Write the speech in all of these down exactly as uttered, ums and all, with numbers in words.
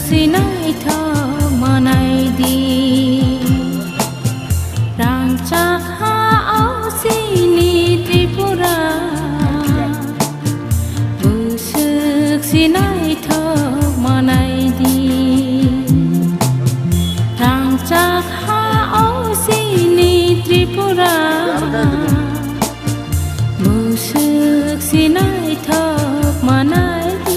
Sinaithok manai di, rangchak ha o chini Tripura. Bwswk sinaithok manai di, rangchak ha o chini Tripura. Bwswk sinaithok manai di.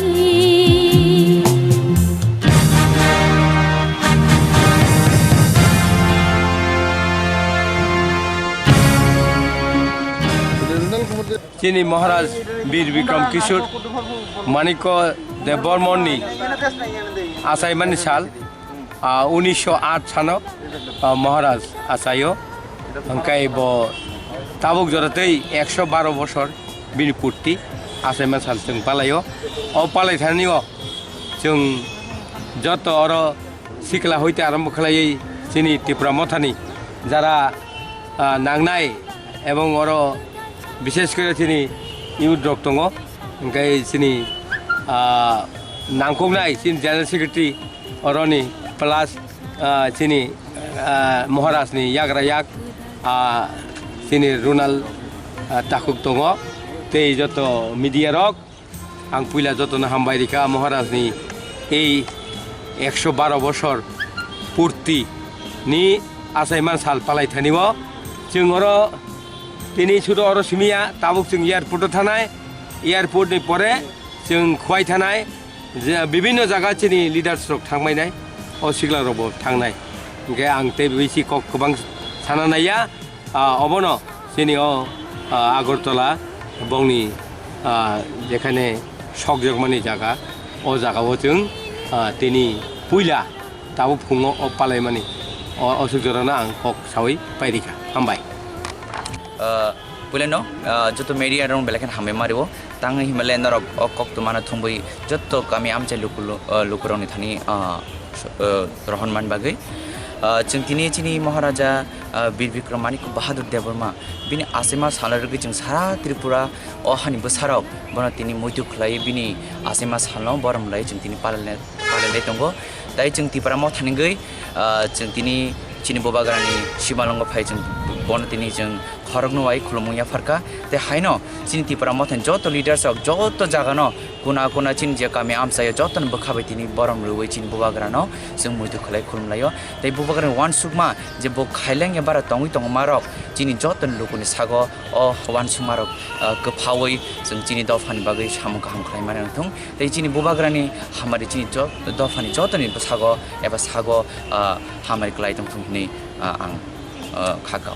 Chini Maharaj Bir Bikram Kishore Manikya Debbarmani achaimani sal. Ah, unisho aat sano, ah, Maharaj achaio. Hwnkhe bo tabuk jora tei ekso baro bosor bini purti achaima sal chwng palaio. O palai thani o chwng joto oro sikla hoite arombo khlaiwi chini Tipra Mothani jara, ah, nangnai ebong oro bishesh kore chini youth rok tongo, hwnkhe chini, ah, nangkuknai chini General Secretary oroni plus, ah, chini, ah, Maharaj ni yagra yak, ah, chini Runal, ah, takhuk tongo tei joto media rok. Ang puila jotono hambai rikha Maharaj ni ei ekso baro bosor purti ni achaiman sal palai thani o. Chwng oro tini sudo oro simiya, tabuk chwng airport o thanai, airport ni pore chwng Khwai thanai, je bibinno jaga chini leaders rok thangmai nai, o sikla rok bo thangnai. Hwnkhe ang tei bisi kok kwbang sana naiya. Ah, obono chini o, ah, Agartala bongni, ah, jekhane sokjakmani jaga, o jagao chwng, ah, tini puila tabuk phungo o palaimani o, o suk jorano ang kok sawi pairikha. Hambai. Ah, puilano, ah, joto media rok belai kheno hambai mario. Tangwi himale norok o kok twmano thumwi joto kami amchai luku-, ah, lukurokni thani, ah, s-, ah, rohon man bagwi. Ah, chwng tini chini Maharaja, ah, Bir Bikram Manik Bahadur Debbarma bini achaima salno rwgwi chwng sara Tripura o hani bwsarok bono tini muitu khlaiwi bini achaima salno borom lai chwng tini palai-, palailai tongo. Tai chwng Tipra Motha ni wngwi, ah, chwng tini chini Bubagrani simalwngo phai chwng bono tini chwng khoroknwi khulumung yapharkha. Tei haino chini Tipra Mothani joto leaders rok joto jagano kuna kuna chini je kami amchaio jotoni bwkha bai tini borom rwwi chini Bubagrano chwng muitu khlai khulumlaio. Tei Bubagrani uansukma je bo khailengya bara tongwi tongmarok chini jotoni lukuni sago o uansukmarok, ah, kwphaui chwng chini dophani bagwi samung kaham khlaimani wngthung. Tei chini Bubagrani hamari chini jo-, dophani jotoni bwsago eba sago, ah, hamari kwlai tongthung hwnwi, ah, ang, ah, kha kao.